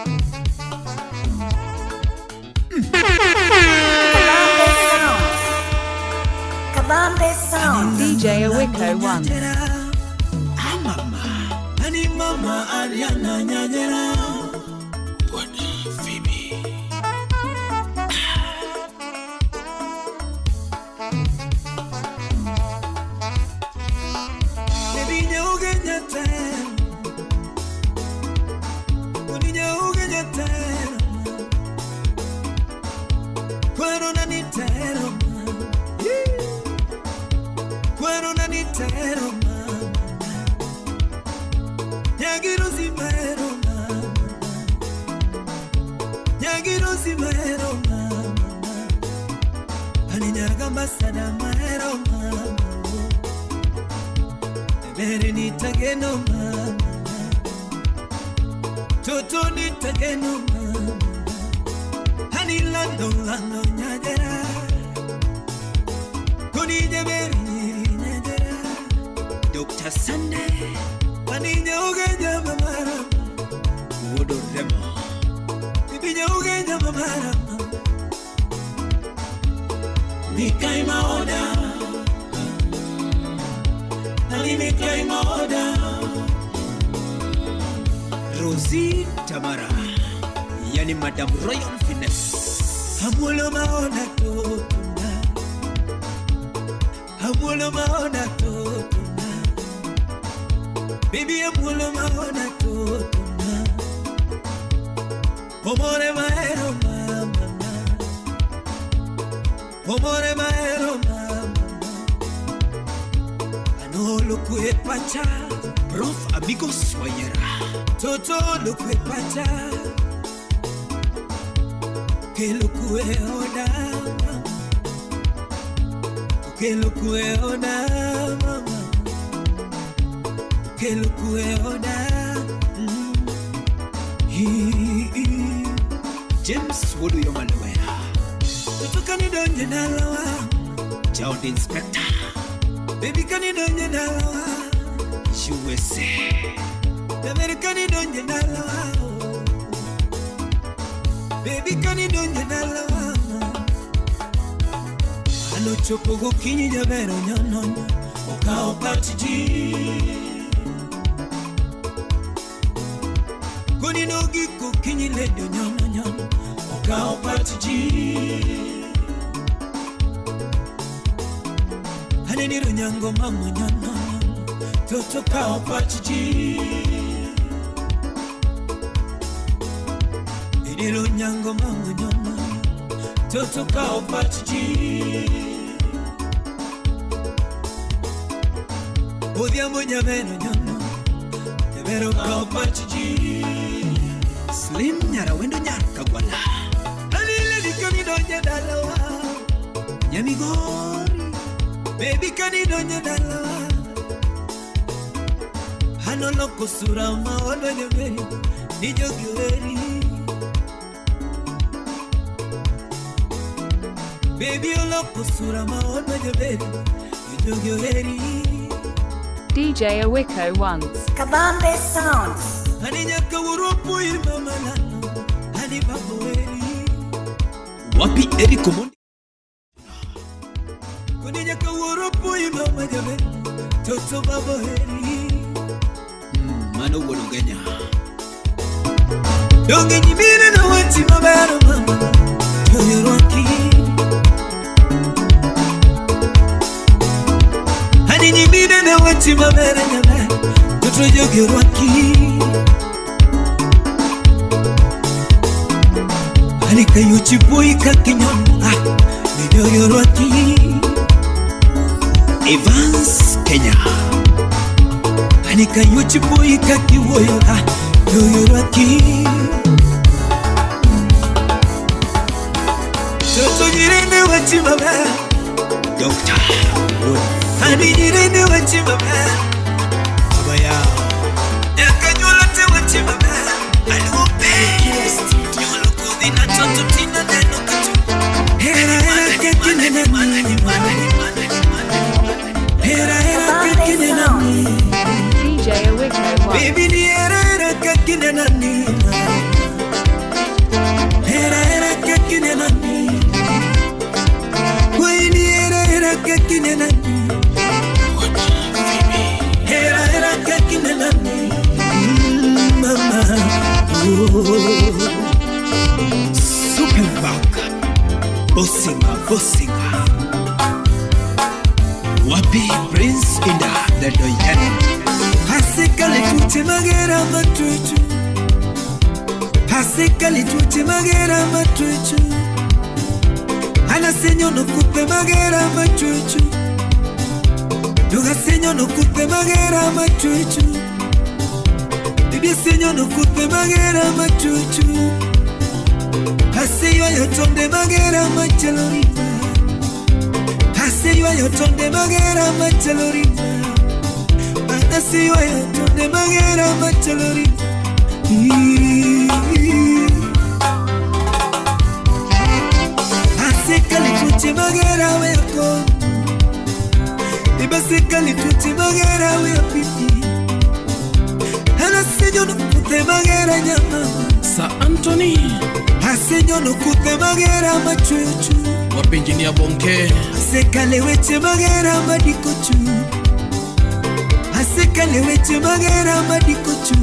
Kabambe Sounds. Kabambe Sounds. DJ Awiko 1. Amama. Ani mama Ariana Nyajera. Wadi Phoebe. Baby nyauge nyate. Uni nyauge nyate. Kwero na nitero. Kwero na nitero mama. Nyagiro zimero mama. Nyagiro zimero mama. Ani nyaga masada maero mama. Ebere nitageno mama. Toto nitageno mama. Ani lando lando nyagera. Koni jaberi nyagera. Dr. Sunday. Ani nyauge nyama mara. Wodo remo. Bibi nyauge nyama mara. Mikai maoda. Ali mikai maoda. Rosie Tamara. Yani Madam Royal Finesse. Amulo maoda totuna. Amulo maoda totuna. Baby amulo maoda totuna. Omore maero mama. Omore maero mama. Anolo kue pacha. Prof Amigos Wayera. Toto lokwe pacha. Kelo kue oda mama. Kelo kue oda mama. Kelo kue oda. Hi. James Wodu Yomalewea. Toto kanidonje nalawa. Child Inspector. Baby kanidonje nalawa. USA. America nidonje nalawa. Baby kanidonje nalawa. Ano chopo gokinyi jabero nyonono. Okao pach ji. Koni nogi gokinyi ledo nyono nyono. Okao pach ji. Aneni runyango mamo nyono. Toto kao pach ji. Enilo nyango mamo nyono. Toto kao pach ji. Odhiambo nyamero nyono. Nyamero kao pach ji. Slim nyara wendo nyar kagwala. Alile dikani donje dalawa. Nyamigori. Baby kani donje dalawa. Hanoloko sura maono nyameri. Nijogi Baby oloko sura maono nyameri. Nijogi DJ Awiko once. Kabambe Sounds. Ani nyaka wuropo ir mama lano. Ani babo weri. Wapi Eric Omondi. Kuni nyaka wuropo ir mama jabe. Toto babo heri. Mano wuono Kenya. Donge nyimine no wachi mabero mama. Jogi Ani nyimine no wachi mabero nyame. Toto jogi rwaki. Ani kayuchi boy kakinyon. Ah, ni jogi rwaki. Evans Kenya. Ani kayuchi boy kakiwoyo. Ah, jogi rwaki. Toto nyirinde wachi mama. Doctor Wood. Ani nyirinde wachi mama. Baba yao. Nyaka nyuolo te wachi mama. Aluope. Nyuolo kodhi na toto tina neno katu. Hera hera kakine na nini. Hera hera kakine na nini. DJ Awiko 1. Baby ni hera hera kakine na nini. Bosinga Bosinga. Wapi Prince Inda the Doyen. Asekale tuche magera matuchu. Asekale tuche magera matuchu. Anasenyo no kupe magera matuchu. Dugasenyo no kupe magera matuchu. Bibisenyo no kupe magera matuchu. Aseyo yotonde magera machalorita. Aseyo yotonde magera machalorita. Aseyo yotonde magera machalorita. Asekali tuche magera weko. Ibasekali tuche magera wepipi. Anasenyo no kute magera nyama. Sa Anthony. Asenyo no kute magera machuchu. Wapi engineer Bonke. Asekale weche magera madikochu. Asekale weche magera madikochu.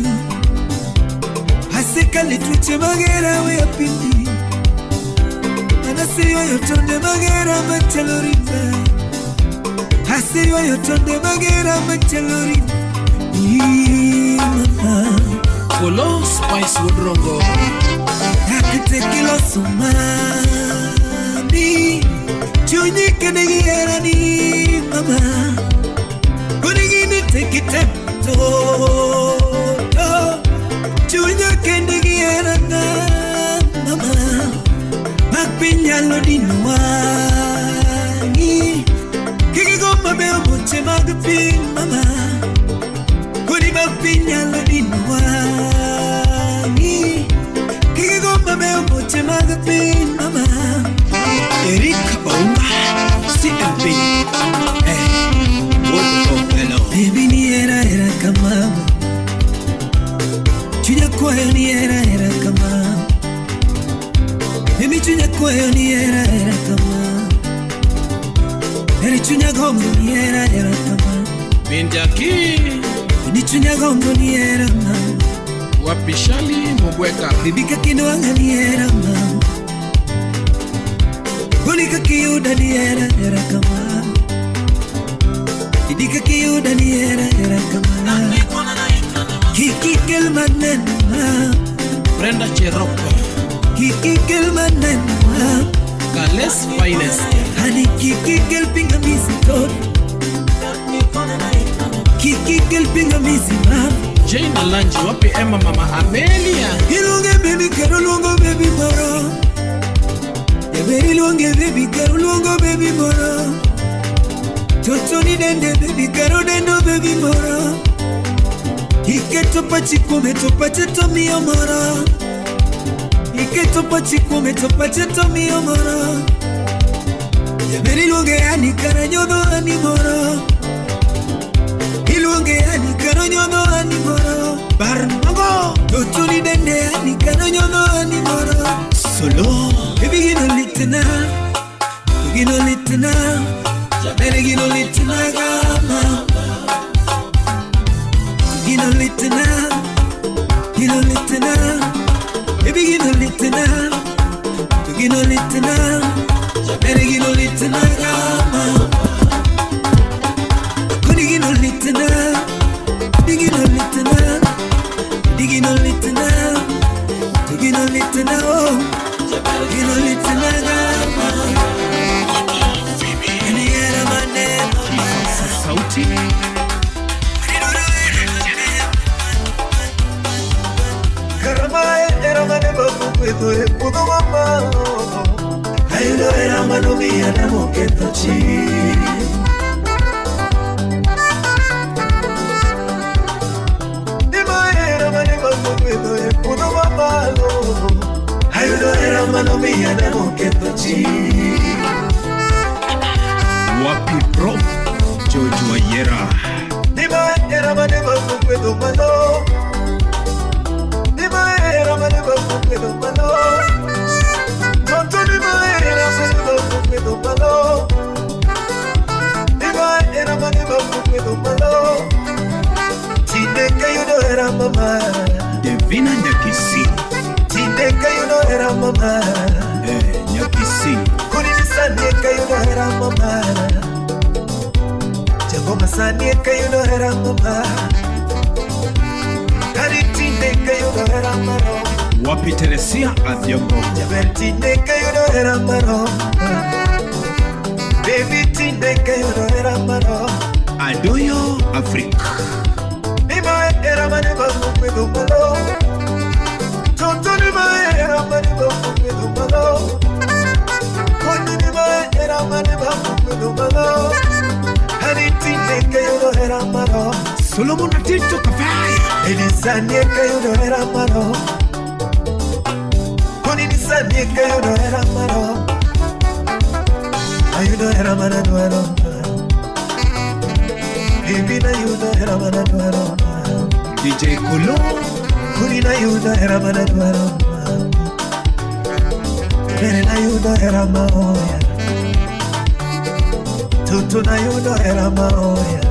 Asekale tuche magera wepipi. Anaseyo yotonde magera machalorita. Aseyo yotonde magera machalorita. Mama. Kolo Spice Wodrongo. Akitekilo sumami. Chunyike negiera ni mama. Kunigini tekite to. Chunyike negiera na mama. Magpinyalo dinuangi. Kikigomba meo moche magpin mama. Kuni magpinyalo dinuangi. Kikigomba meo moche magpin mama. Eric Ouma CMP. What of hello. Baby ni era era kama. Chunya kwayo ni era era kama. Baby chunya kwayo ni era era kama. Eri chunya gombo ni era era kama. Minjaki. Ni chunya gombo ni era mama. Wapishali Mubweka. Baby kakinoanga ni era mama. Kunika kiyuda ni era era kama. Idika kiyuda ni era era kama. Kiki kelmanen ma. Brenda Cheroko. Kiki kelmanen ma. Kales Finest. Hani kiki kelpingamisi tot. Kiki kelpingamisi ma. Jane Lanji wapi Emma mama Amelia. Ilunge baby karulungo baby moro. Ilunge baby karulungo baby moro. Toto ni dende baby karudendo baby moro. Iketo pachi kume topache to mio moro. Iketo pachi kume topache to mio moro. Ilunge ani karanyodo ani moro. Ilunge ani karanyodo ani moro. Barmago. Toto ni dende ani karanyodo ani moro. Solo. Baby gino litna. Gino litna. Jabere gino litna gama. Gino litna. Gino litna. Baby gino litna. Gino litna. Jabere gino litna gama. Kuni gino litna. Gino litna. Gino litna. Gino litna oh. Gino litna gama. Ni era maneno Sauti. Karamae era maneno kuto kuto mama. Ayudo era mano mia na moketo chi. Dima era maneno kuto kuto mama. Ayudo era mano mia na moketo chi. Wapi Prof George Wayera. Dima era maneno kuto mano. Dima era maneno kuto mano. Tonto dima era maneno kuto mano. Dima era maneno kuto mano. Tindeka yudo era mama. Devina Nyakisi. Tindeka yudo era mama. Nyakisi. Kuni sani eka yudo hera mamara. Jagoma sani eka yudo hera mamara. Kari tinde eka yudo hera maro. Wapi Teresia Adhiambo. Jaber tinde eka yudo hera maro. Baby tinde eka yudo hera maro. Adoyo Afrika. Nima era mane bangu kwedu malo. Tonto nima era mane bangu kwedu malo. Koni nima era mane bangu kwedu malo. Hani tinde eka yudo hera maro. Solomon Atito Kafaya. Elisa eka yudo hera maro. Koni nisa eka yudo hera maro. Ayudo hera mana dwaro. Baby na yudo hera mana dwaro. DJ Kolo. Kuni na yudo hera mana dwaro. Bere na yudo hera maoya. Tutu na yudo hera maoya.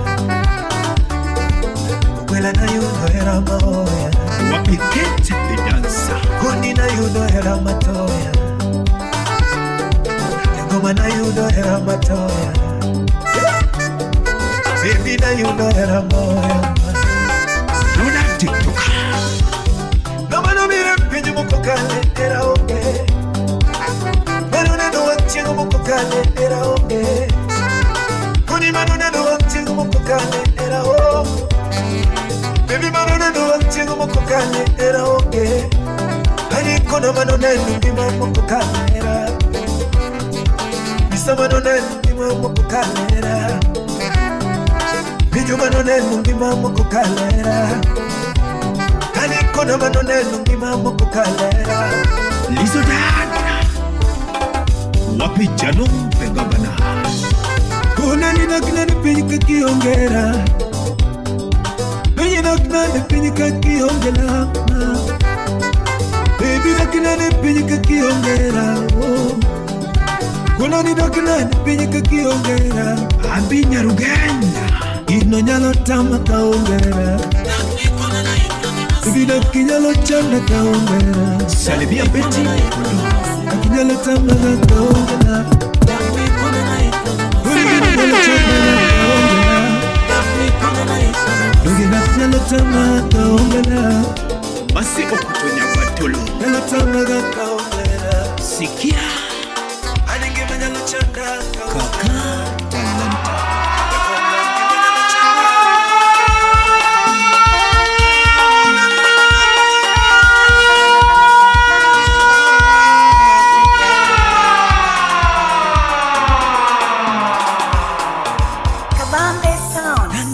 Kwela na yudo hera maoya. Wapi Kate the dancer. Kuni na yudo hera matoya. Ngoma na yudo hera matoya. Baby na yudo hera maoya. Loda TikTok. Noma no mire pinyo moko kale era onge. Mano na no antigo moko kale era onge. Kuni mano na no antigo moko kale era o. Baby mano na no antigo moko kale era onge. Hani kono mano na ngima moko kale era. Misa mano na ngima moko kale era. Bijo mano na ngima moko kale era. Hani kono mano na ngima moko kale era. Lizo Dad. Wapi Jano the governor. Kuna nina piny kakiongera. Piny nakna piny kakiongela. Baby nakna piny kakiongera. Kuna nina piny kakiongera. Abi Nyarugenda. Ino nyalo tama kaongera. Baby nakinyalo chanda kaongera. Salimia Betty Kolo. Nakinyalo tama kaongera. Basi okutonya batolo. Sikia Kaka Talanta. Kabambe Sounds.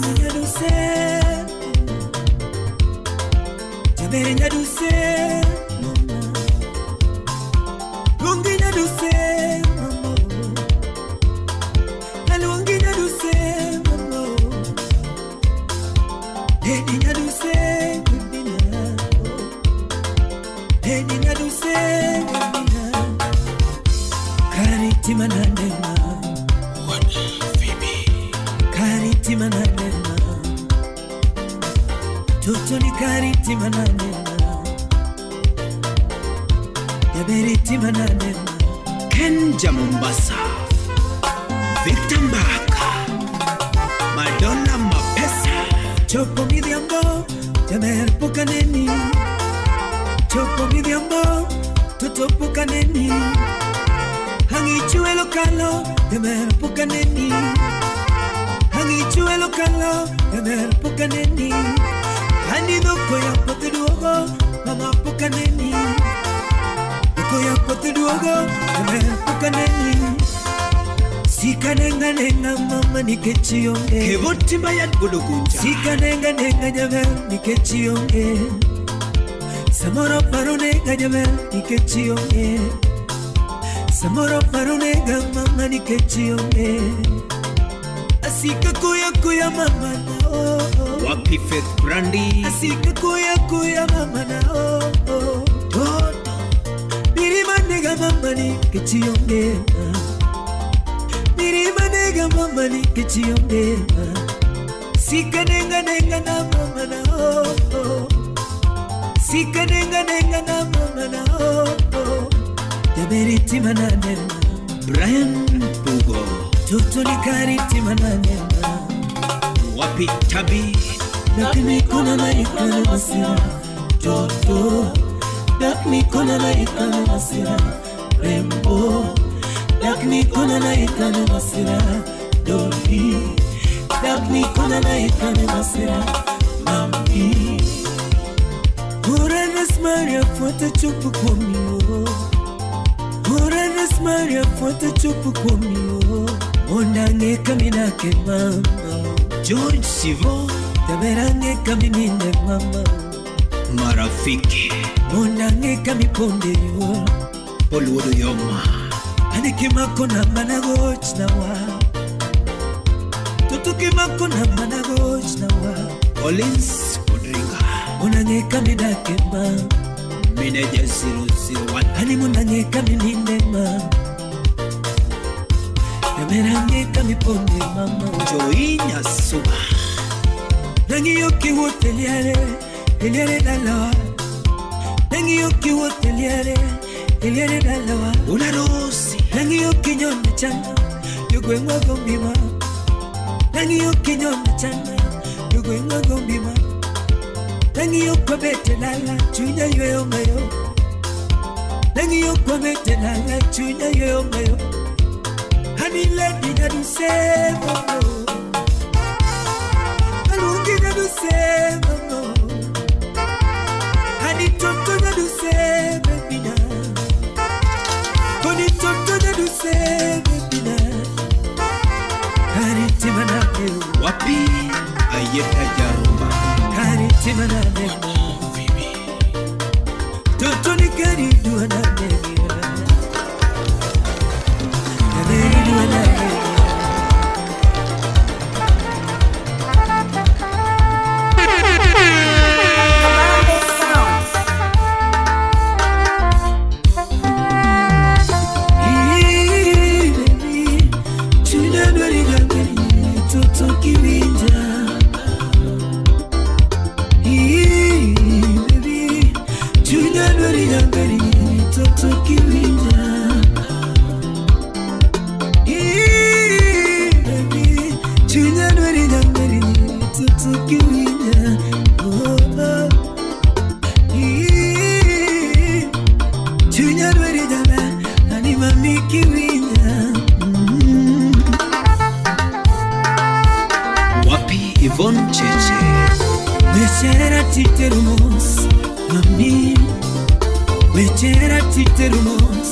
Kenja Mombasa, Victor Mbaka, Madonna Mapesa. Chopo midhiambo, jaber pokaneni. Chopo midhiambo, toto pokaneni. Hangi chuelo kalo, jaber pokaneni. Hangi chuelo kalo, jaber pokaneni. Hani doko ya pote duogo, mama pokaneni. Doko ya pote duogo, jaber pokaneni. Sika nenga nenga mama nikechionge. Kevoti Mayat Godogunja. Sika nenga nenga jaber nikechionge. Samoro paro nenga jaber nikechionge. Samoro paro nenga mama nikechionge. Asika kuya kuya mama na oh. Wapi Faith Brandy. Asika kuya kuya mama na oh. Toto Birima nega mama nikechionge. Birima nega mama nikechionge. Sika nenga nenga na mama na oh. Sika nenga nenga na mama na oh. Jaberi timana nema. Brian Bugo. Toto ni kariti mananema. Wapi Tabi. Dakni kona na ikale masira. Toto. Dakni kona na ikale masira. Rembo. Dakni kona na ikale masira. Doli. Dakni kona na ikale masira. Mami. Ora Maria fuata chupu komiwo. Ora Maria fuata chupu komiwo. Ondange kaminake mama. George Sivo. Taberange kaminine mama. Marafiki. Ondange kamiponde yo. Paul Yoma. Anike mako na managoch na wa. Tutuke mako na managoch na wa. Collins Odringa. Onange kamidake ma. Manager 001. Ani munange kaminine ma. Taberange kamiponde mama. Joy Nyasuba. Nangi yoki woteliare, eliare dalawa. Nangi yoki woteliare, eliare dalawa. Una Rosi. Nangi yoki nyone chana, yugwenwa gombima. Nangi yoki nyone chana, yugwenwa gombima. Nangi yokwa bete lala, chunya yoyo mayo. Nangi yokwa bete lala, chunya yoyo mayo. Hani lady nyaduse momo. Alungi nyaduse momo. Hani toto nyaduse bebina. Koni toto nyaduse bebina. Kariti manake. Wapi Ayeta Jarumba. Kariti manake. Toto ni karidu anake. Karidu anake. Kabambe Sounds. Wapi Yvonne Cheche. Wechera titerumos, mami. Wechera titerumos,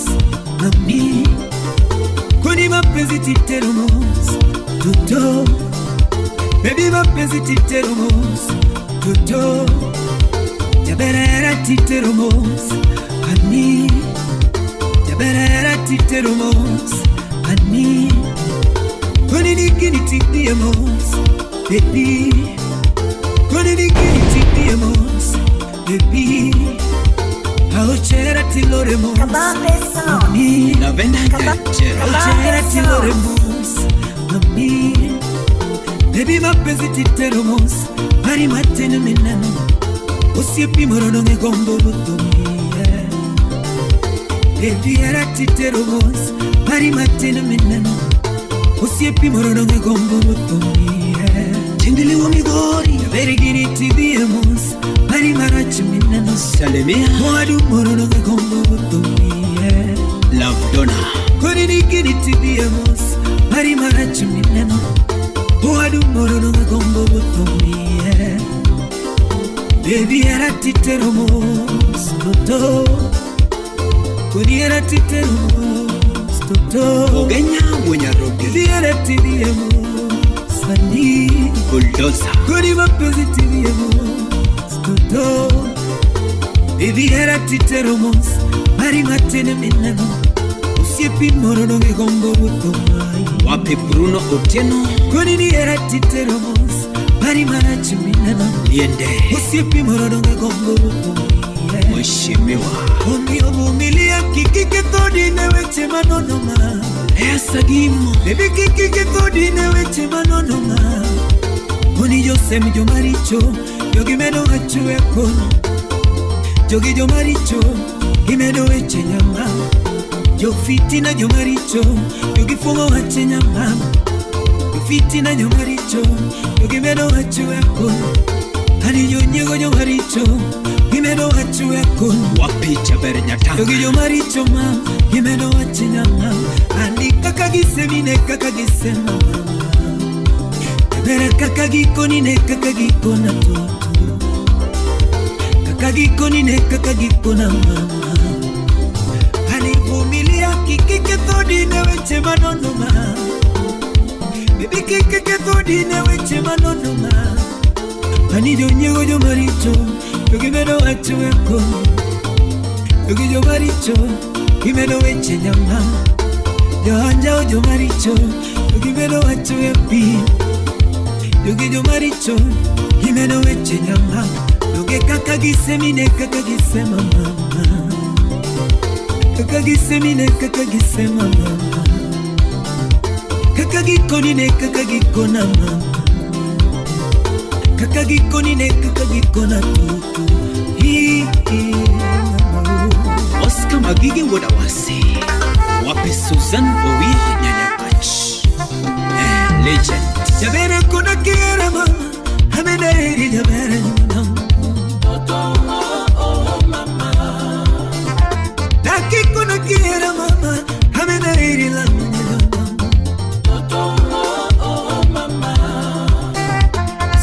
mami. Koni mapenzi titerumos, toto. Baby mapenzi titerumos, toto. Jaberera titerumos, ani. Jaberera titerumos, ani. Koni nikini titiemos, baby. Koni nikini titiemos, baby. Aochera tiloremos, Kabambe Sounds. mami. Lavenda Jero. Aochera tiloremos, mami. Baby mapenzi titeromos, mari matene minano. Osiepi morono ngombo botomi. Baby era titeromos, mari matene minano. Osiepi morono ngombo botomi. Tindili wa Migori. Verigini tibiemos, mari marachi minano. Salimia. Mwadu morono ngombo botomi. Love Donna. Koni nikini tibiemos, mari marachi minano. Mwadu morono ngombo botomi. Baby era titeromos, toto. Koni era titeromos, toto. Ogenya Wenyarobi. Baby era tibiemos, ani. Bulldozer. Koni mapenzi tibiemos, toto. Baby era titeromos, mari matene minano. Osiepi morono ngombo botomai. Wapi Bruno Otieno. Koni ni era titeromos, mari marachi minano. Liende. Osiepi morono ngombo botomai. Mheshimiwa. Omi ovumilia kikike todi neweche manono ma. Lea Sagimo. Baby kikike todi neweche manono ma. Oni josem jomaricho, jogi medo wacho e kono. Jogi jomaricho, gimedo weche nyama. Jofitina jomaricho jogifuong'o wach nyamama. Jofitina jomaricho jogimedo wach weko. Ani jonyiego jomaricho gimedo wach weko. Wapi Jaber Nyatanga. Jogi jomaricho ma gimedo wach nyamama. Ani kaka gisemine kaka gisema mama. Bere kaka gikonine kaka gikona toto. Kaka gikonine kaka gikona mama. Alivumilia kikiketho dine weche manono ma. Bibi kikiketho dine weche manono ma. Ani jonyiego jomaricho jogimedo wach weko. Jogi jomaricho gimedo weche nyamama. Joanjao jomaricho jogimedo wach wepi. Jogi jomaricho gimedo weche nyamama. Joge kaka gisemine kaka gisema mama. Kaka gisemine kaka gisema mama. Kaka gikonine kaka gikona mama. Kaka gikonine kaka gikona tutu. Hi hi mama. Oscar Magige Wodawasi. Wapi Susan Owio Nyanyapach. Legend. Jabere kona kiera mama. Ameneri jabere mama. Daki kona kiera mama. Ameneri la mama.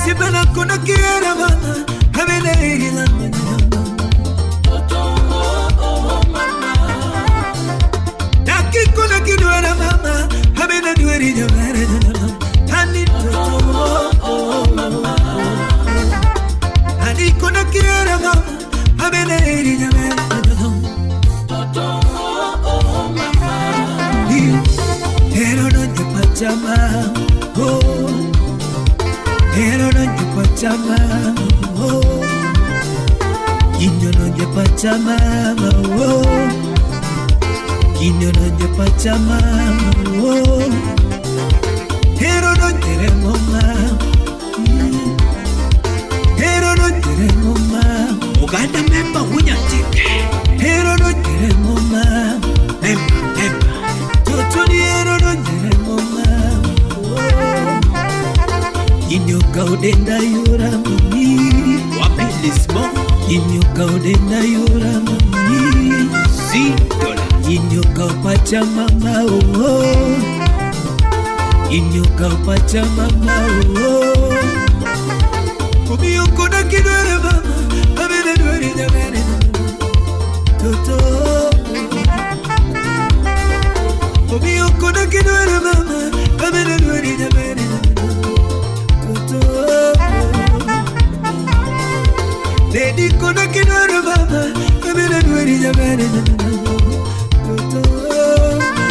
Sibana kona kiera mama. Ameneri la mama. Daki kona kiera mama. Ameneri jabere mama. Ani toto mama. Ani kona kiera mama. Ameneri jabere mama. Ero donye pachama, oh. Ero donye pachama, oh. Kinyo donye pachama, oh. Kinyo donye pachama, oh. Ero donye remoma, Ero donye remoma. Uganda member Wunyatike. Ero donye remoma. Member, member. Inyoka udenda yura mami. Wapi Lismo. Inyoka udenda yura mami. Z dollar. Inyoka pacha mama oh. Inyoka pacha mama oh. Kumiyoko na kidwere mama. Amene dwere jamene. Toto. Kumiyoko na kidwere mama. Amene dwere jamene. Lady kona kidwere mama. Amene dwere jamene. Toto.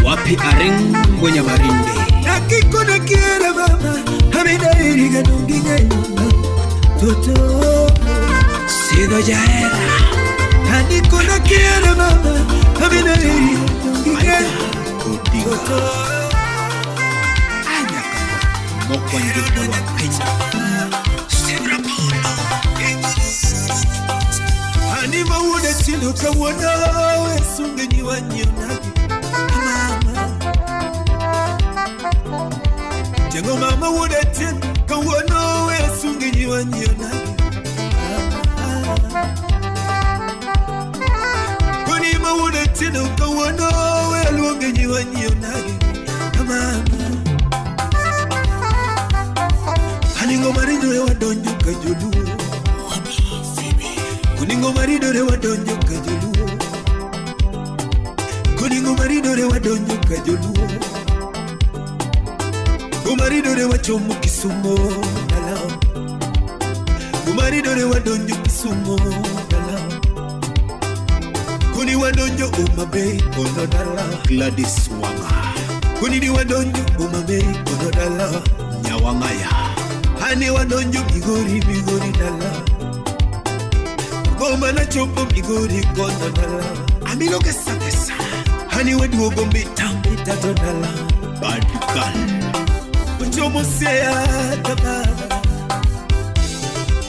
Wapi Aring Mwenyamarinde. Nakikona kiera mama. Amene iriga nunginye. Toto. Sido Jaera. Anikona kiera mama. Amene iriga nunginye. Odinga. Toto. Anyaka. Mokwangi Molwa Penya. Sebra Paulo. Ani mawude tilo kawuono esunge nyiwanyionagi mama. Jengo mama wude tilo kawuono esunge nyiwanyionagi mama. Koni mawude tilo kawuono eluonge nyiwanyionagi mama. Aningo maridore wadonjo ka joluo. Kuningo maridore wadonjo ka joluo. Kuningo maridore wadonjo ka joluo. Kumaridore wachomo Kisumo dala. Kumaridore wadonjo Kisumo dala. Kuni wadonjo Homa Bay kono dala. Gladys Wanga. Kuni ni wadonjo Homa Bay kono dala. Nyawangaya. Hani wadonjo Migori Migori dala. Goma na chopo Migori kono dala. Amilo kesa kesa. Hani waduogo mbita mbita to dala. Bad girl. Wachomo Siaya ka baba.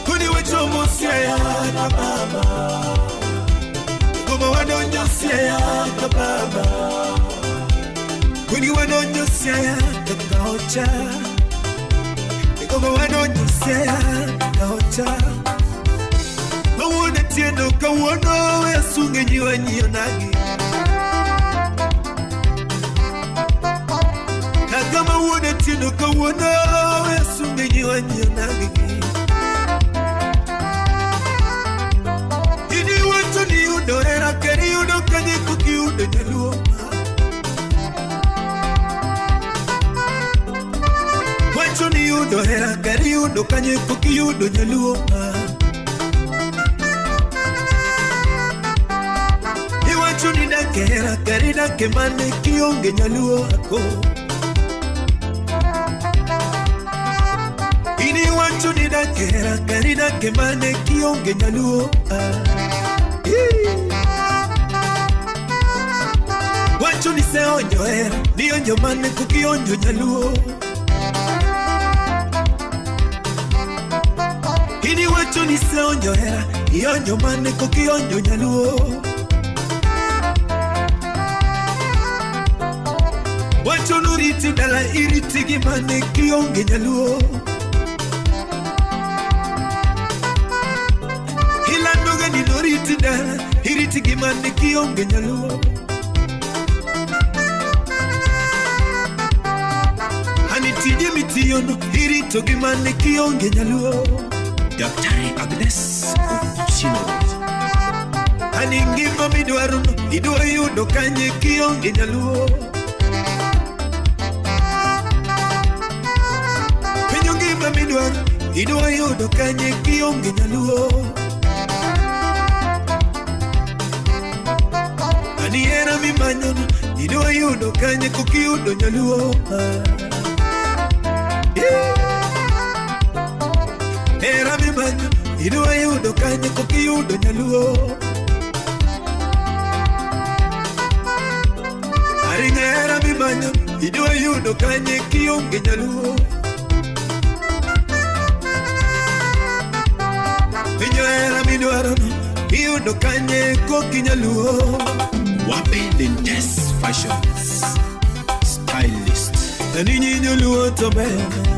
Kuni wachomo Siaya ka baba. Goma wadonjo Siaya ka baba. wadonjo Siaya kaocha. Igombo wadonjo Siaya kaocha. Kawuono tiendo kawuono we asunge nyiwa nyiyo nagi. Kagama wuono tiendo kawuono we asunge nyiwa nyiyo nagi. Ini wacho ni yudo hera kendo iyudo kanye kokiyudo nyaluo. Wacho ni yudo hera kendo iyudo kanye kokiyudo nyaluo. Iwacho ni dak e hera kendo idak e mane kionge nyaluo ako. Ini wacho ni dak e hera kendo idak e mane kionge nyaluo. Wacho ni seonjo hera nionjo mane kokionjo nyaluo. Ini wacho ni seonjo hera ionjo mane kokionjo nyaluo. Wacho nuriti dala iriti gi mane kionge nyaluo. Ilandoga ni noriti dala iriti gi mane kionge nyaluo. Ani tije mitiyono irito gi mane kionge nyaluo. Daktari Agnes Otieno. Ani ngima midwarono idwa yudo kanye kionge nyaluo. Penjo ngima midwaro idwa yudo kanye kionge nyaluo. Ani hera mimanyono idwa yudo kanye kokiyudo nyaluo. Hera mimanyo idwa yudo kanye kokiyudo nyaluo. Aringa hera mimanyo idwa yudo kanye kionge nyaluo. Penjo hera midwarono iyudo kanye kokinyaluo. Wapi Lindes Fashions Stylist. Ninyi joluo to beyo beyo.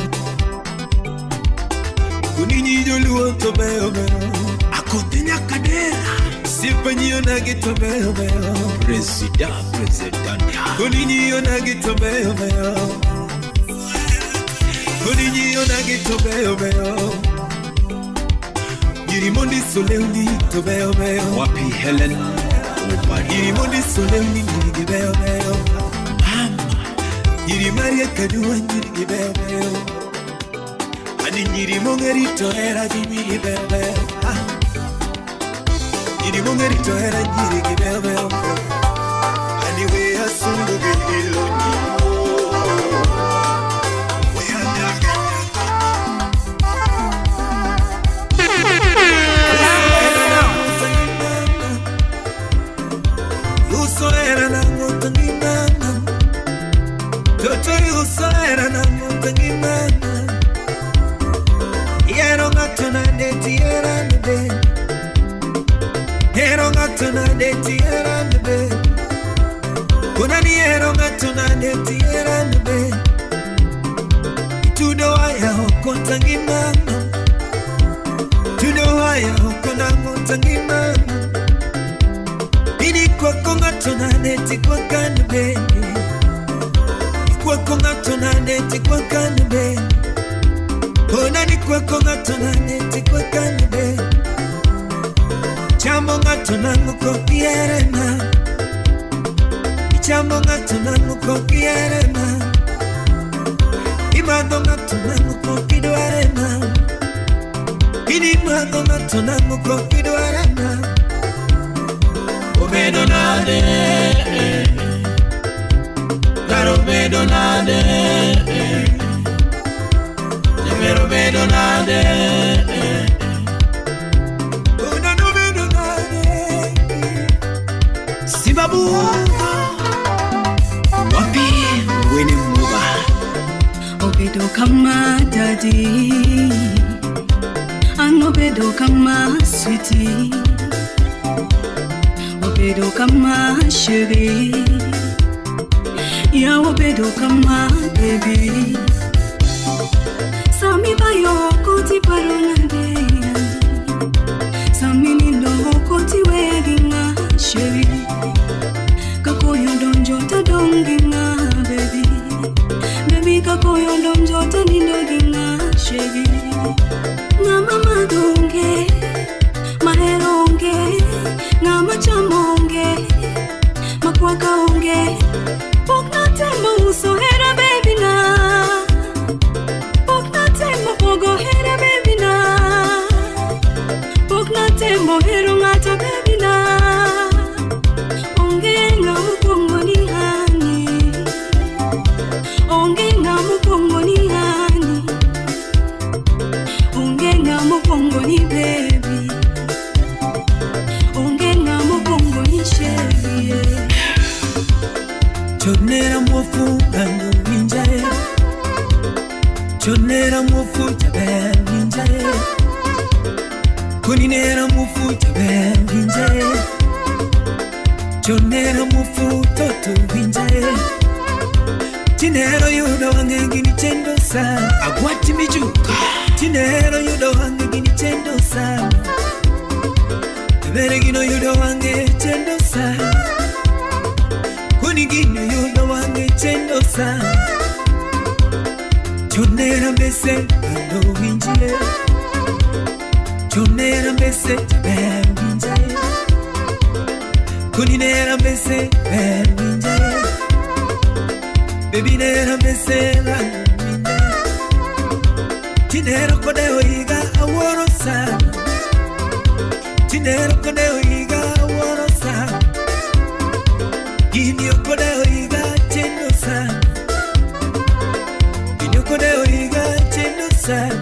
Ninyi joluo to beyo beyo. Akothee Nyakadera. Osiepe nyiyo nagi to beyo beyo. Presida Presidenta. Ninyi onagi to beyo beyo. Ninyi onagi to beyo beyo. Nyiri mondiso lewni to beyo beyo. Wapi Helen Obadi. Nyiri mondiso lewni nyiri gi beyo beyo. Mama. Nyiri Maria Kadua nyiri gi beyo beyo. Ani nyiri mong'eri to hera gi nyiri beyo beyo. Ah. Nyiri mong'eri to hera nyiri gi beyo beyo. Ani we asungu gi ilo nyiwo. We anyaga. Uso era na ngotangimana. Toto uso era na ngotangimana. Yero ng'ato nade tiera nade. Yero ng'ato nade tiera nade. Kuna ni yero ng'ato nade tiera nade. Tudo waya okotangimana. Tudo waya okonangotangimana. Ini kwako ng'ato nade tikwakane. Kwako ng'ato nade tikwakane. Kona ni kwako ng'ato nade tikwakane. Chamo ng'ato nang'o kokierena. Chamo ng'ato nang'o kokierena. Imadho ng'ato nang'o kokidwarena. Ini madho ng'ato nang'o kokidwarena. Obedo nade, kar obedo nade, jaber obedo nade. Ona nobedo nade. Sibabuga. Wapi Winnie Muga. Obedo kama daddy, an obedo kama sweetie, obedo kama chérie. Yawo bedo kama baby. Sami bayo koti parona de. Sami nindo koti weginga sheri. Kakoyo donjo ta donginga baby. Baby kakoyo donjo ta nindo ginga sheri. Ngama madonge, maheronge, ngama chamonge, makwaka onge. Pok natemo uso hera baby na. Pok natemo pogo hera baby na. Pok natemo hero ng'ato baby na. Onge ng'ama kuongo ni hani. Onge ng'ama kuongo ni hani. Onge ng'ama kuongo ni baby. Onge ng'ama kuongo ni sheri. Chonera mwofu ngano winjae. Chonera mwofu jaber winjae. Koninera mwofu jaber winjae. Chonera mwofu toto winjae. Tinero yudo wang'e gini chendo sana. Agwati mijuka. Tinero yudo wang'e gini chendo sana. Bere gino yudo wang'e chendo sana. Koni gino yudo wang'e chendo sana. Chonera mbese ngano winjie. Chonera mbese jaber winjae. Koni nera mbese ber winjae. Baby nera mbese ngano winjae. Tinero kodeo higa awuoro sana. Tinero kodeo higa awuoro sana. Gini okodeo higa chendo sana. Gini okodeo higa chendo sana.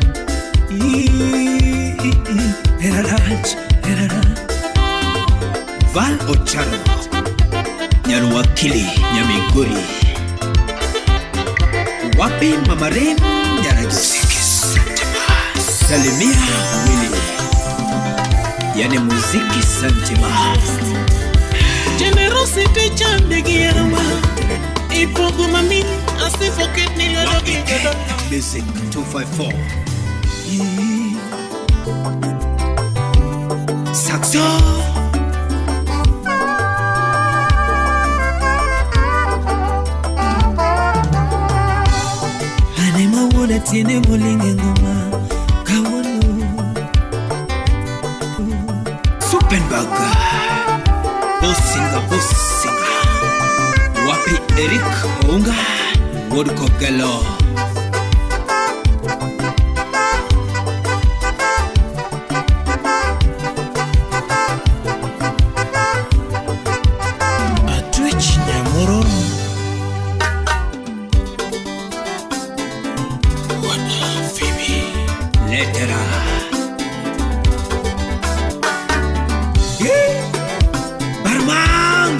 Erarach, erarach. Val Ocharo, Nyaruwakili, Nyamigori. Wapi Mamarem Nyarajiki Santima. Salimia Willy. Yani muziki Santima. Generosity chande gierwa. Ipogo mami asifoket ni lwedo gi jodolo. Music 254. Saxo. Ane mawuoda tiende molinge ngoma kawuono. Suppenberg. Bosinga Bosinga. Wapi Eric Ounga. Wodkogelo. Atwech Nyamororo. Wana Phoebe. Letera. Barman.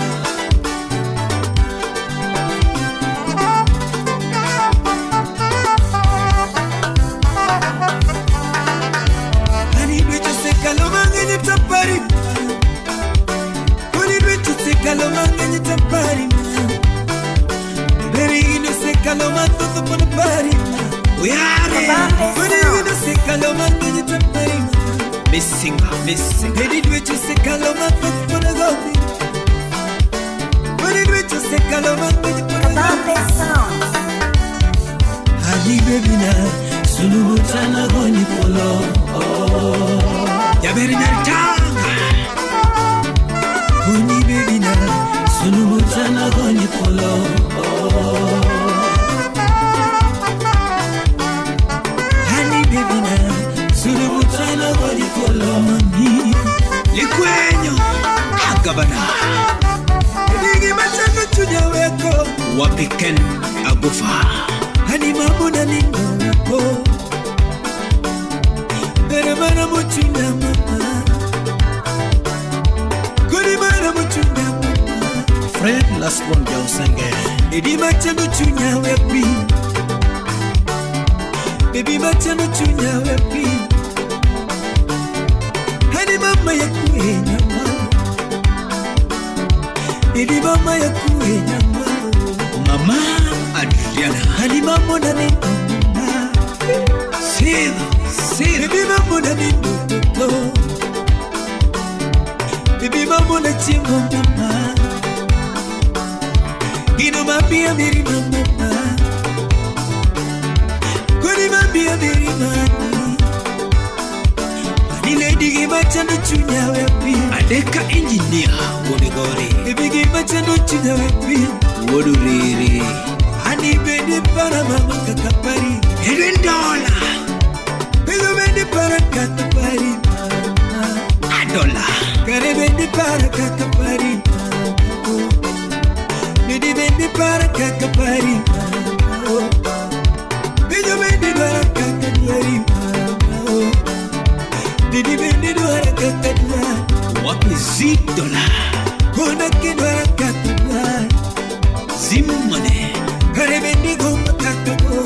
Ani dwecho sekalo mang'eny tapari. Koni dwecho sekalo mang'eny tapari. Beri ino sekalo mathoth pod pari. Oyare. Koni ino sekalo mang'eny tapari. Missinga Missinga. Beri dwecho sekalo mathoth pod gombi. Koni dwecho sekalo mang'eny pod gombi. Kabambe Sound. Honey baby na suluhutana goni polo. Jaberi Nyartanga. Honey baby na suluhutana goni polo. Honey baby na suluhutana goni polo mami. Likwenyo. Agabana. Nigi machako chunya weko. Wapi Ken Agufa. Honey mamuna nindo wako. Bere mana muchunya mama. Kuri mana muchunya mama. Fred Lasbon Jausenge. Baby machano chunya wepi. Baby machano chunya wepi. Honey mama ya kuenya mama. Baby mama ya kuenya mama. Mama Adriana. Ani mamona ni mama. Sidho, sidho. Bibi mamona ni mtoto. Bibi mamona chiemo mama. Ino mabia miri mama. Koni mabia miri mani. Ani lady gima chando chunya wepi. Adeka engineer Womigori. Bibi gima chando chunya wepi. Woduriri. Ani bende para mama kakapari. Edwin Dola. Bibi bende para kakapari mama. Adola. Kare bende para kakapari mama. Bibi bende para kakapari mama. Bibi bende para kakapari mama. Bibi bende para kakapari. Wapi Zidola. Kona kidwara kakapari. Zimone. Kare bende goma kakago.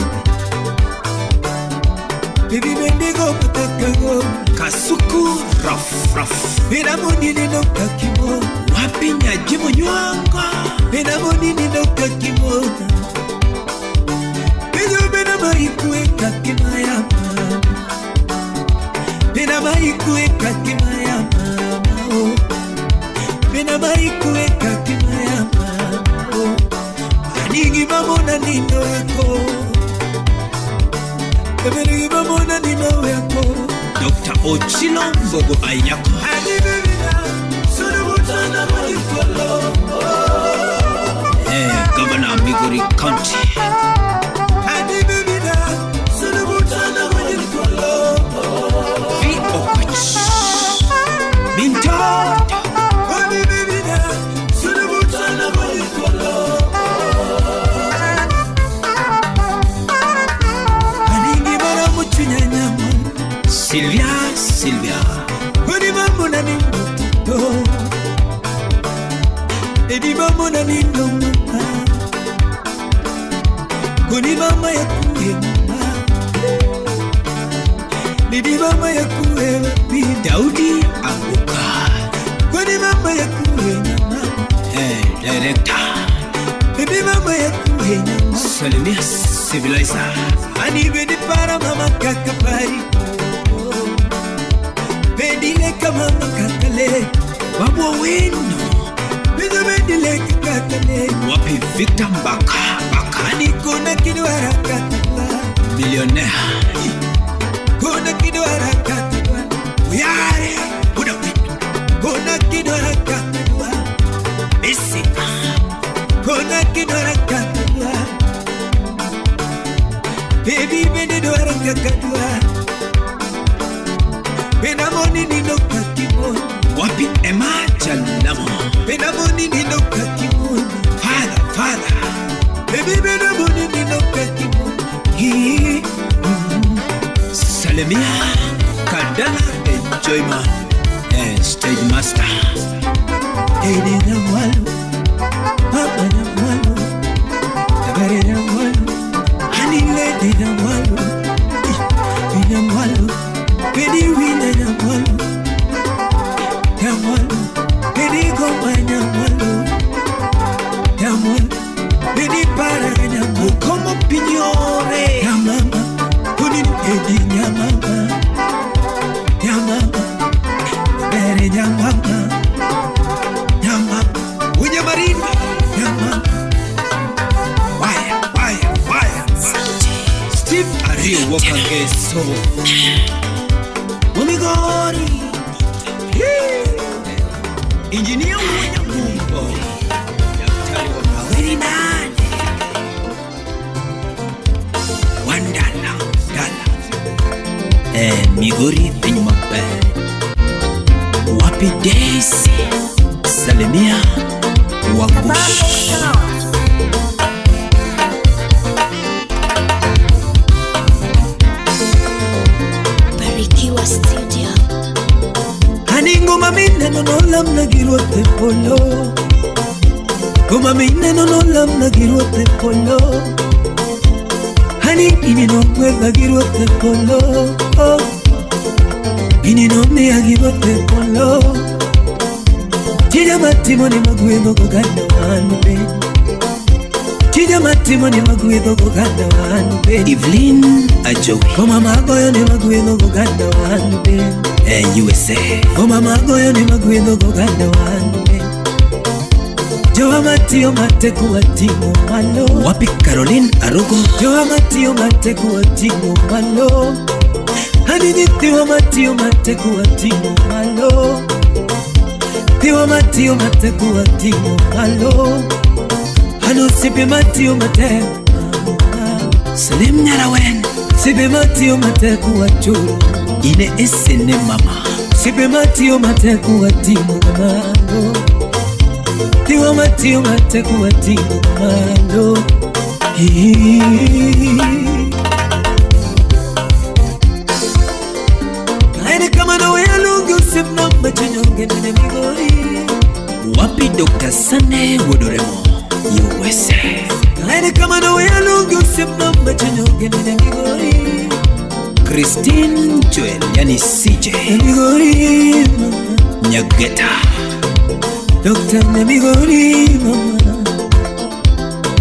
Bibi bende goma kakago. Kasuku raf raf. Bina moni nino kakimo. Wapi Nyajimo Nywanga. Bina moni nino kakimo. Bijo bina maikue kakimaya mama. Bina maikue kakimaya mama. Oh. Bina maikue kakimaya mama. Oh. Anigi mamona nino yako. Ebenigi mamona nino yako. Dr. Ochilo Mbogo Ayako. Ani bebina, sunubutana mojikolo. Governor Migori County. Ani bebina, sunubutana mojikolo. V. Okoch. Mintoto. Ani bebina, sunubutana mojikolo. Ani ngibara muchinyanyama. Sylvia, Sylvia. Koni mamona ni mtoto. Ebi mamona ni mama. Koni mama ya kuwe mama. Bibi mama ya kuwe bibi. Daudi Anguka. Koni mama ya kuwe mama. Hey, director. Bibi mama ya kuwe mama. Salimia civilizer. Ani bedi para mama kakapari. Bedile kama makakale. Babu Wino. Bidu bedile kakale. Wapi Victor Mbaka. Mbaka. Ani kuna kidwara kakala. Millionaire. Kuna kidwara kakala. Uyare. Buda wino. Kuna kidwara kakala. Misika. Kuna kidwara kakala. Baby bedidwara kakadwa. Benamoni nino kakimon. Wapi Emma Jalamo. Benamoni nino kakimon. Father, father. Baby benamoni nino kakimon. He. Salimia Kadala Enjoyman. Stage master. Ede nyamwalo. Papa nyamwalo. Tabere nyamwalo. Honey lady nyamwalo. Nyamwalo. Pedi wina nyamwalo. Nyamwalo. Pedi goma nyamwalo. Nyamwalo. Pedi para nyamwalo. Ukomo pinyore. Nyamama. Kuni edi nyamama. Nyamama. Bere nyamama. Nyamama. Unyamarinda. Nyamama. Waya, waya, waya. Steve Ario Wakangeso. Migori. Engineer Mwenye Daktari wa Mawili nane. Wandala, dala. Migori penye mabe. Wapi Daisy. Salimia Wagush. Barikiwa Studio. Ani ngoma mineno no lamna girwote polo. Ngoma mineno no lamna girwote polo. Ani ini no mwega girwote polo. Ini no mea girwote polo. Tija matimo ni magwedho goganda wan be. Tija matimo ni magwedho goganda wan be. Evelyn Ajowi. Ngoma magoyo ni magwedho goganda wan be. USA. Ngoma magoyo ni magwedho goganda wan be. Jowa matiyo matek wating'o malo. Wapi Caroline Arugo. Jowa matiyo matek wating'o malo. Ani nyithiwa matiyo matek wating'o malo. Nyithiwa matiyo matek wating'o malo. An osiepe matiyo matek. Salim Nyarawen. Osiepe matiyo matek wachulo. Ine esene mama. Osiepe matiyo matek wating'o malo. Nyithiwa matiyo matek wating'o malo. Kaeni kama nawe alungi osiepna machinyonge ne Migori. Wapi Dr. Sane Wodoremo. USA. Kaeni kama nawe alungi osiepna machinyonge ne Migori. Christine Joel, yani CJ. Migori mama. Nyageta. Dr. Migori mama.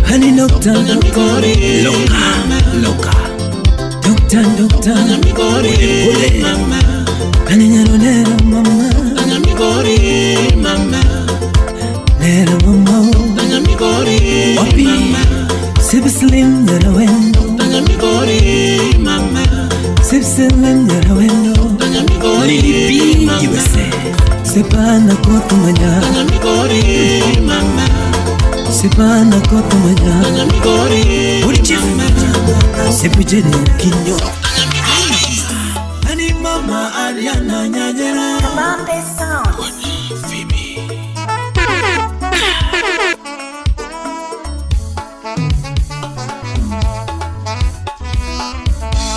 Honey Dr. Migori Loka, loka. Dr. Dr. Migori Pole. mama Honey nyalo nero mama. Danya Migori mama Nero mama. Danya Migori Wapi Sip slim nyalo wendo. Danya Migori mama Sip slim nyalo wendo. Danya Migori Lily B USA. Sepana kotumanya. Danya Migori mama Sepana kotumanya. Danya Migori Wood Chief. Sepujene kinyo. Ani mama Ariana Nyajera. Kabambe Sound.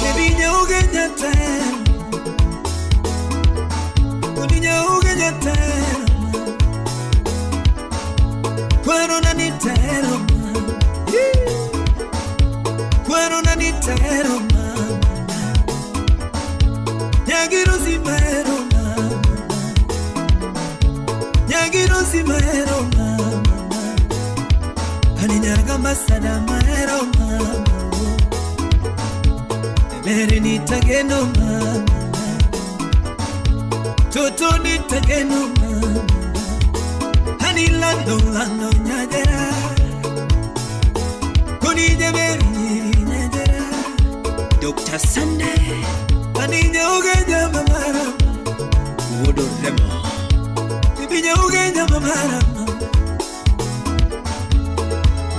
Baby nyauge nyate. Uni nyauge nyate. Kwero na nitero. Kwero na nitero mama. Nyagiro zimero mama. Nyagiro zimero mama. Ani nyarga masada maero mama. Meri nitageno mama. Toto nitageno mama. Ani lando lando nyajera. Koni jaberi nyajera. Dr. Sunday Ani nyauge nyamamara. Wodoremo. Bibi nyauge nyamamara.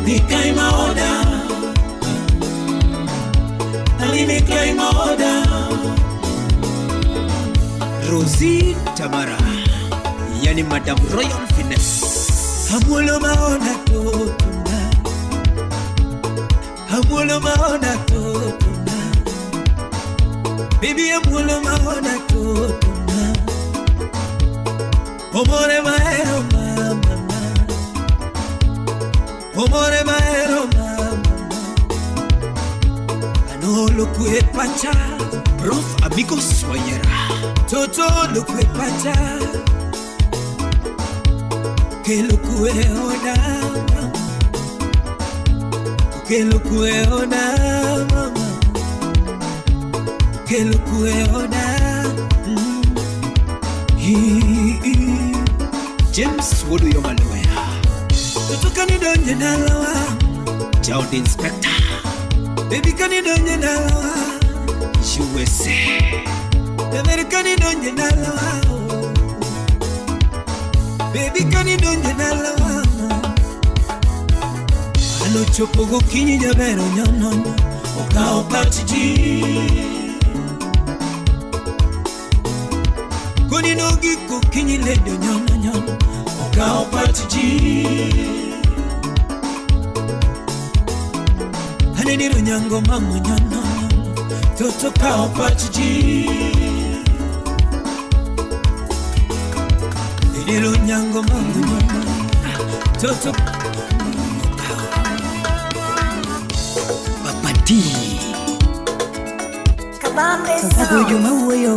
Nikai maoda. Ali nikai maoda. Rosie Tamara, yani Madam Royal Finesse. Amulo maona totuna. Amulo maona totuna. Baby amulo maona totuna. Omore maero mama. Omore maero mama. Anolo kue pacha. Prof Amigos Wayera. Toto lukwe pacha. Ke lukwe ona mama. Ke lukwe ona mama. Ke lukwe ona. James Woduyo Maloya. Toto kanidonje nalawa. Child Inspector. Baby kanidonje nalawa. USA. America ni donje nalawa. Baby kanidonje nalawa. Anochopo gokinyi jaber onyonono. Okawo pach ji. Koni nogik gokinyi lady onyono nyono. Okawo pach ji. Aneniro nyango mamo nyono nyono. Toto kawo pach ji. Aneniro nyango mamo nyono. Toto Papa D. Kabambe Sound. Juma wuoyo.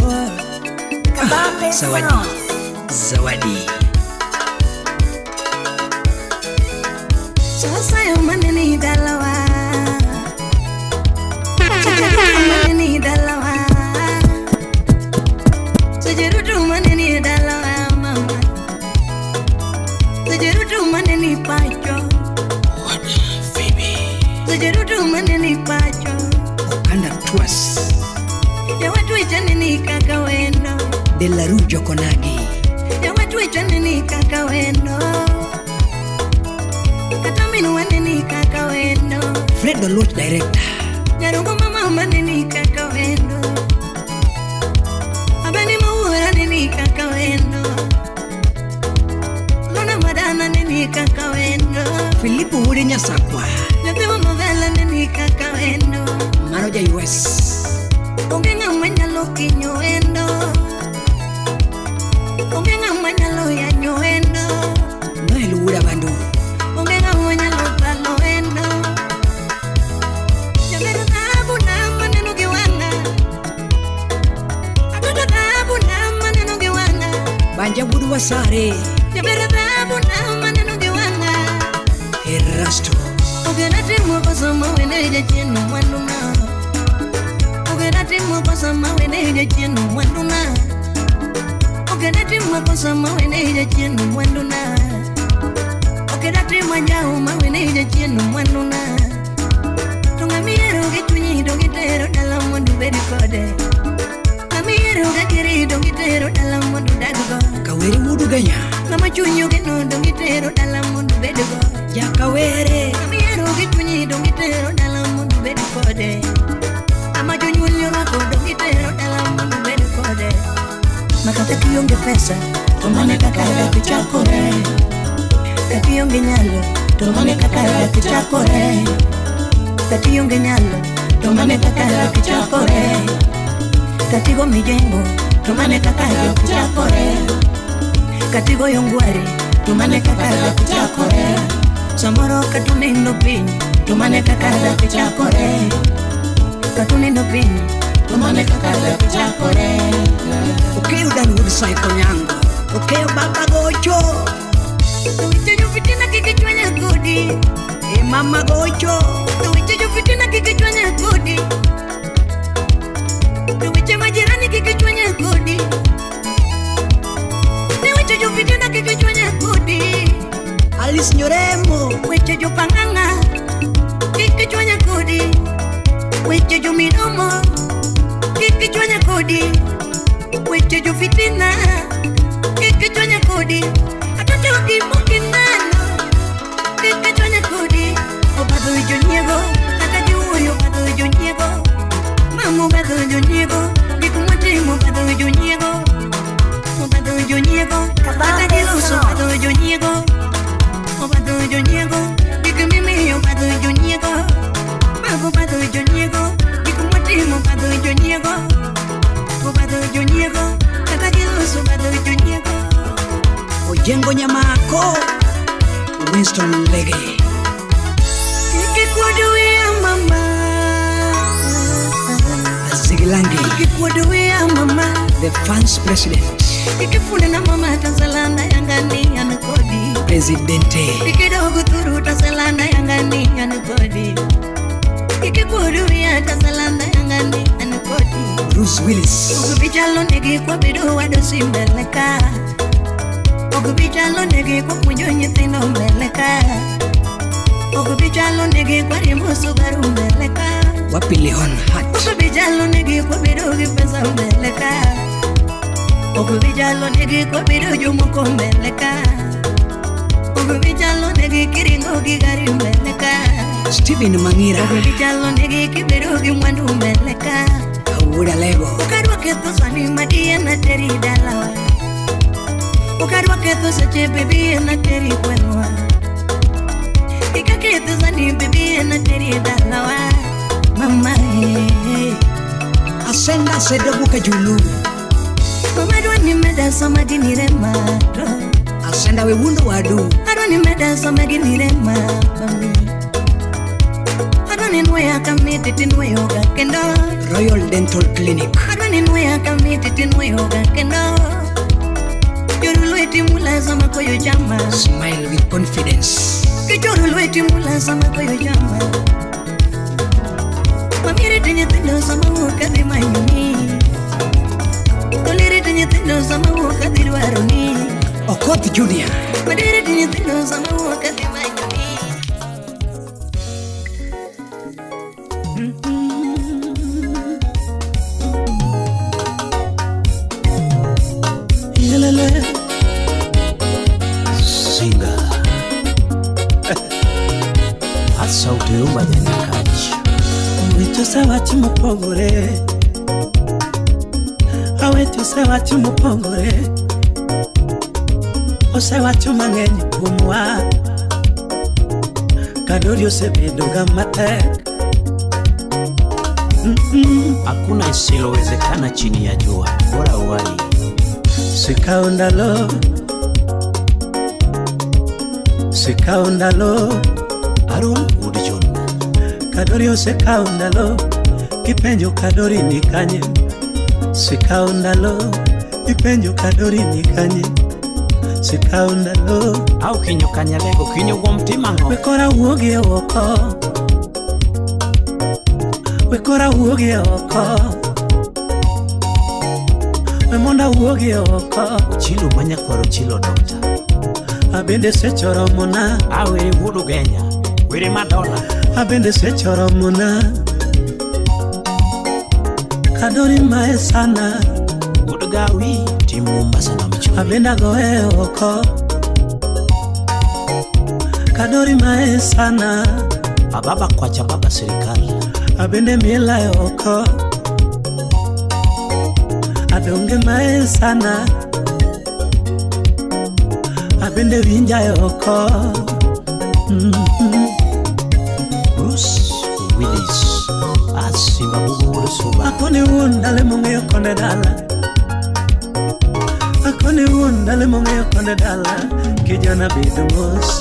Kabambe Zawadi. Sound. Zawadi. Sasa yo maneni dala. Sejerutu maneni pacho. Sejerutu maneni pacho. Okanda Twas. Ya watu ichaneni kaka wendo. De la Rujo Konagi. Ya watu ichaneni kaka wendo. Kataminu waneni kaka wendo. Fred the Lord Director. Nyarongo mama maneni kaka wendo. Abani mawura neni kaka wendo. Lona madana neni kaka wendo. Filipo Wode Nyasakwa. Nyapewa mavela neni kaka wendo. Maroja US. Onge ng'ama nyalo kinyo wendo. Onge ng'ama nyalo yanyo wendo. Noel Wuda Bandu. Onge ng'ama nyalo thalo wendo. Jaber dhahabu na maneno gi wang'a. Atoto dhahabu na maneno gi wang'a. Banja Wudu Wasare. Jaber dhahabu na maneno gi wang'a. Erasto. Ogena timo kosa mawene jachien mwanduna. Ogena timo kosa mawene jachien mwanduna. Ogena timo kosa mawene jachien mwanduna. Ogena timo anjao mawene jachien mwanduna. To ng'amiero gi chunyi to gitero dala mondo ubed kode. Ng'amiero ga kiri to gitero dala mondo udaggo. Kawere Wudu Ganya. Ng'ama chunyi ogeno to gitero dala mondo ubedgo. Jakawere. Ng'amiero gi chunyi to gitero dala mondo ubed kode. Ama jonyuol orwako to gitero dala mondo ubed kode. Makata kionge pesa to mane kaka dak chakore. Kata ionge nyalo to mane kaka dak chakore. Kata ionge nyalo to mane kaka dak chakore. Kata igo mijengo to mane kaka dak chakore. Kata igoyo ngware to mane kaka dak chakore. Samoro kata unindo piny to mane kaka dak chakore. Kata unindo piny to mane kaka dak chakore. Okeyo Dan Wuod Saiko Nyango. Okeyo Baba Gocho. To weche jofitina kik chwanya kodi. E Mama Gocho. To weche jofitina kik chwanya kodi. To weche majirani kik chwanya kodi. Ne weche jofitina kik chwanya kodi. Alice Nyoremo. Weche jopang'ang'a kik chwanya kodi. Weche jomidomo kik chwanya kodi. Weche jofitina kik chwanya kodi. Atoto gimokineno kik chwanya kodi. Obadho jonyiego kata giwuoyo obadho jonyiego. Mama obadho jonyiego gik mwatimo obadho jonyiego. Obadho jonyiego kata giloso obadho jonyiego. Obadho jonyiego gik mimiyo obadho jonyiego. Mago obadho jonyiego gik mwatimo obadho jonyiego. Obadho jonyiego kata giloso obadho jonyiego. Ojengo Nyamako. Winston Lege. Kik ikuod wiya mama. Zigilangi. Kik ikuod wiya mama. The fans president. Kik ifune na mama tasalanda yangani an kodi. Presidente. Kik idog thuru tasalanda yangani an kodi. Kik ikuod wiya tasalanda yangani an kodi. Bruce Willis. Ok bi chalo negi kwa bedo wadosi mbele ka. Ok bi chalo negi kwa puonjo nyithindo mbele ka. Ok bi chalo negi kwa riembo Subaru mbele ka. Wapilihon Hat. Ok bi chalo negi kwa bedo gi pesa mbele ka. Ok bi chalo negi kwa bedo jomoko mbele ka. Ok bi chalo negi kiringo gi gari mbele ka. Stephen Mangira. Ok bi chalo negi kibedo gi mwandu mbele ka. Awuoda Lego. Ok adwa ketho sani madiye na teri dalawa. Ok adwa ketho seche baby na teri gweng'wa. Kik aketho sani baby na teri dalawa. Mama eh. Asenda Sedobuka Julu. Mama adwa ni meda sama gini rema to. Asenda we wundo wadu. Adwa ni meda sama gini rema mami. Adwa ni nweya kamiti tinweyoga kendo. Royal Dental Clinic. Adwa ni nweya kamiti tinweyoga kendo. Choro lweti mula sama koyo chama. Smile with confidence. Kichoro lweti mula sama koyo chama. Mami rito nyithindo sama wuok adhi manyoni. Tolirito nyithindo sama wuok adhi dwaroni. Okoth Junior. Madirito nyithindo Sama wuok adhi manyo ni. Yelele. Singa. Sauti yumba janyakach. Weche osewachi mopogore, aweche osewachi mopogore, osewacho mang'eny kuomwa. Kadori osebedo ga matek. Hakuna isilowezekana chini ya jua, bora uhai. Sikawo ndalo, sikawo ndalo, Aaron Woodjohn. Kadori osekawo ndalo, kipenjo Kadori ni kanye. Sikawo ndalo, ipenjo Kadori ni kanye. Sikawo ndalo, Au kinyo kanyalego kinyo kuom timang'o. We kora wuogi oko, we kora wuogi oko, we mondo awuogi oko. Ochilo manyakwaro chilo dokta. Abende seche oromona, Awere wuod Ugenya. Were madola. Abende seche oromona. Kadori mae sana, Wuod Gawi. Tim Mombasa na mchumi. Abende agoye oko. Kadori mae sana, Ababa kwacha baba sirikal. Abende miela e oko. Adonge mae sana, abende winja e oko. Bruce Willis. Asimba bugo wuod Suba. Akoni wuon dale mong'eyo konde dala, akoni wuon dale mong'eyo konde dala, kijana bedo mos.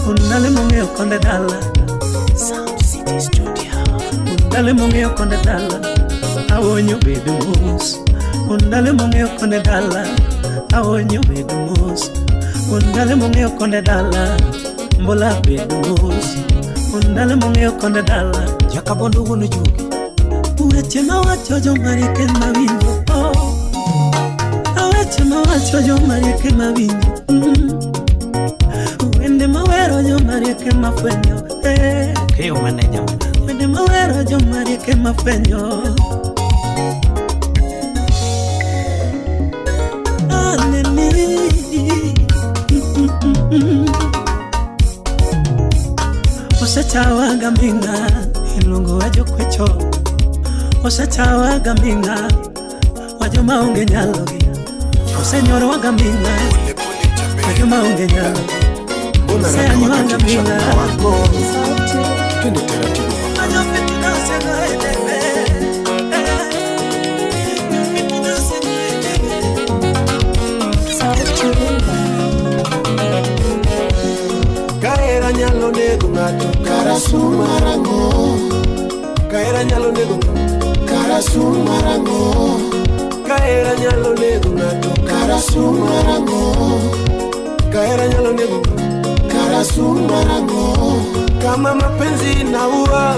Wuon dale mong'eyo konde dala, Sound City Studio. wuon dale mong'eyo konde dala, awonyo bedo mos. Wuon dale mong'eyo konde dala, awonyo bedo mos. Wuon dale mong'eyo konde dala, mbola bedo mos. Wuon dale mong'eyo konde dala, Jakabondo wuon Jugi. Weche mawacho jomarieke mawinjo, oh. Weche mawacho jomarieke mawinjo, Wende mawero jomarieke mafwenyo, eh. Keyo maneja maneja. Wende mawero jomarieke mafwenyo. Aneni. Osechawaga minga iluongo wa jokwecho, osechawaga minga wa joma onge nyalogi, osenyorowaga minga wa joma onge nyalogi, Mbona rada wakati oseanywaga minga mshangao wako? Twende taratibu. Kahera nyalo nego ng'ato, Karasu marango, kahera nyalo nego ng'ato, karasu marango, kahera nyalo nego ng'ato, karasu marango, kahera nyalo nego ng'ato. Karasu marango. Kama mapenzi inaua,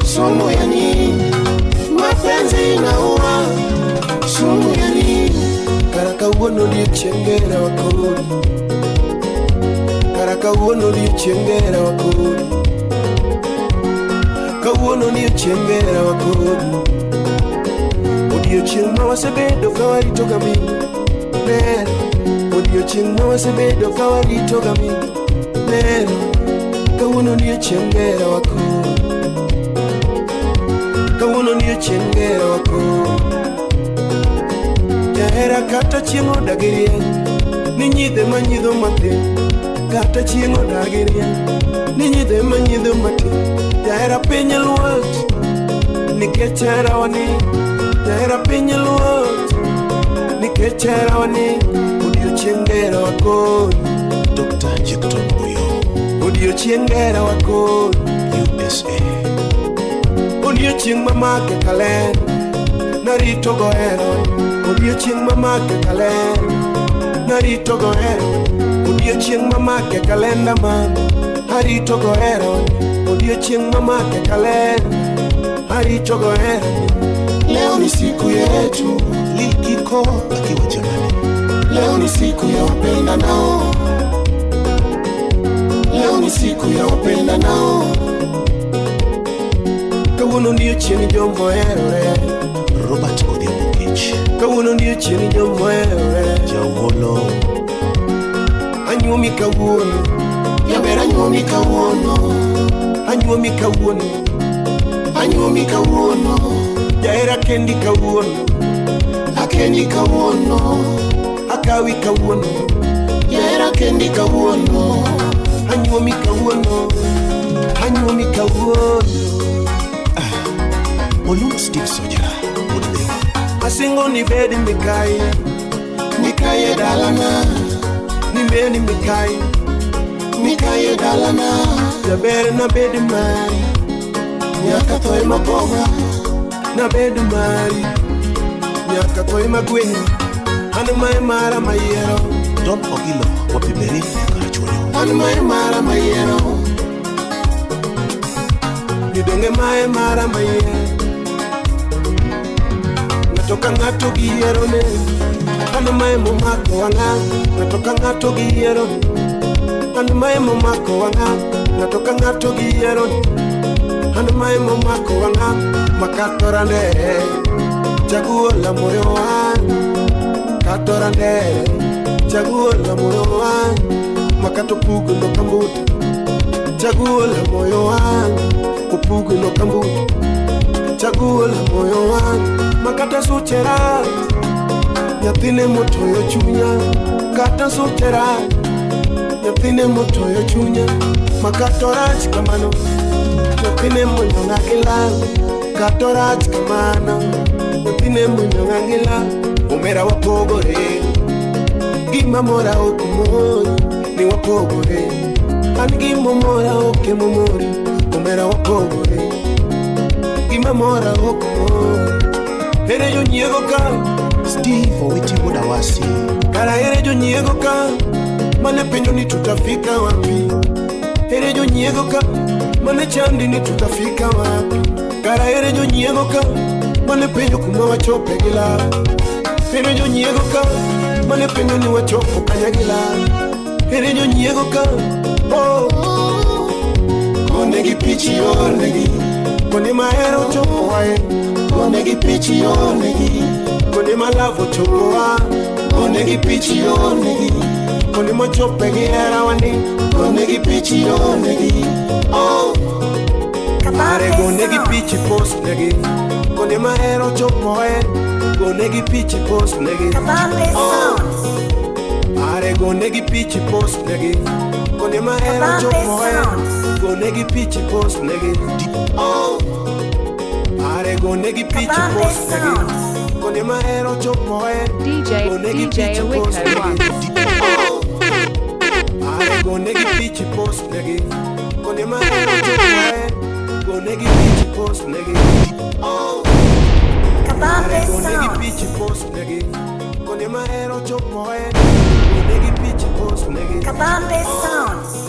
Sumu ya nini? Mapenzi inaua, sumu ya nini? Kara kawuono odiochieng' gera wakodi, kara kawuono odiochieng' gera wakodi, kawuono odiochieng' gera wakodi, odiochieng' ma wasebedo ka warito ga min ler, odiochieng' ma wasebedo ka warito ga min ler, kawuono odiochieng' gera wakodi, kawuono odiochieng' gera wakodi. Jahera kata chieng' odagi rieny, ni nyidhe manyidho matin, kata chieng' odagi rieny, ni nyidhe manyidho matin. Jahera piny luot, nikech herawa ni, jahera piny luot, nikech herawa ni, odiochieng' gera wakoni, Dr. Jecton Oyo, odiochieng' gera wakoni, USA. Odiochieng' mamake kaler, narito go hero, odiochieng' mamake kaler, narito go hero, odiochieng' mamake kalenda mama, arito go hero, odiochieng' mamake kaler, arito go hero. Leo ni siku yetu, Lil Kiko akiwa Germany. Leo ni siku ya wapendanao. ni siku ya wapendanao. Kawuono odiechieng' jomoherore. Robert Odhiambo Kech. Kawuono odiechieng' jomoherore. Jauholo. Anyuomi kawuono. Jaber anyuomi kawuono. Anyuomi kawuono. Anyuomi kawuono. Jahera kendi kawuono. Akendi kawuono. Akawi kawuono. Jahera kendi kawuono. Anyuomi kawuono. Anyuomi kawuono. Olum Steve Soja. Wuod Asingo ni bed mikai. Mikai e dalana. Ni bed mikai. Mikai e dalana. Jaber na bed mari. Nyaka tho ema poga. Na bed mari. Nyaka tho ema gwenyi. An mae mara mayiero. Don Ogilo Wapiberi Karachuonyo. An mae mara mayiero. Nidonge mae mara mayiero. Ng'ato ka ng'ato gi yierone. An mae momako wang'a. Ng'ato ka ng'ato gi yierone. An mae momako wang'a. Ng'ato ka ng'ato gi yierone. An mae momako wang'a. Makatorande. Chaguo la moyo wangu. Katorande. Chaguo la moyo wangu. Makato pugno kambuta. Chaguo la moyo wangu. Kupugno kambuta. Chaguo la moyo wangu. Makata suchera. Nyathine motoyo chunya. Kata suchera. Nyathine motoyo chunya. Makato rach kamano. Nyathine monyong'a gi lal. Kato rach kamano. Nyathine monyong'a gi lal. Omera wapogore. Gima mora ok mori. Ni wapogore. An gima mora ok emomori. Omera wapogore. Gima mora ok mori. Ere jonyiego ka. Steve Owiti Wuod Awasi. Kara ere jonyiego ka. Mane penjo ni tutafika wapi. Ere jonyiego ka. Mane chandi ni tutafika wapi. Kara ere jonyiego ka. Mane penjo kuma wachope gi lal. Ere jonyiego ka. Mane penjo ni wachopo kanya gi lal. Ere jonyiego ka. Oh. Konegi pichi onegi. Koni mahero chopo wae. Konegi pichi onegi. Koni malavo chopo wa. Konegi pichi onegi. Koni mochope gi hera wani. Konegi pichi onegi. Oh. Are Kabambe gonegi Sound. pichi post negi. Koni mahero chopo wae. Gonegi pichi post negi. Kabambe Sound. Are gonegi pichi post negi. Koni mahero Kabambe chopo wae. Sound. Gonegi pichi post negi. Oh. Are gonegi pichi Kabambe post negi. Sound. Koni mahero chopo wae. DJ Gonegi DJ pichi post Awiko negi. once. Are gonegi pichi post negi. Koni mahero chopo wae. Gonegi pichi post negi. Oh. Kabambe Are gonegi Sound. pichi post negi. Koni mahero chopo wae. Gonegi pichi post negi. Kabambe Sound.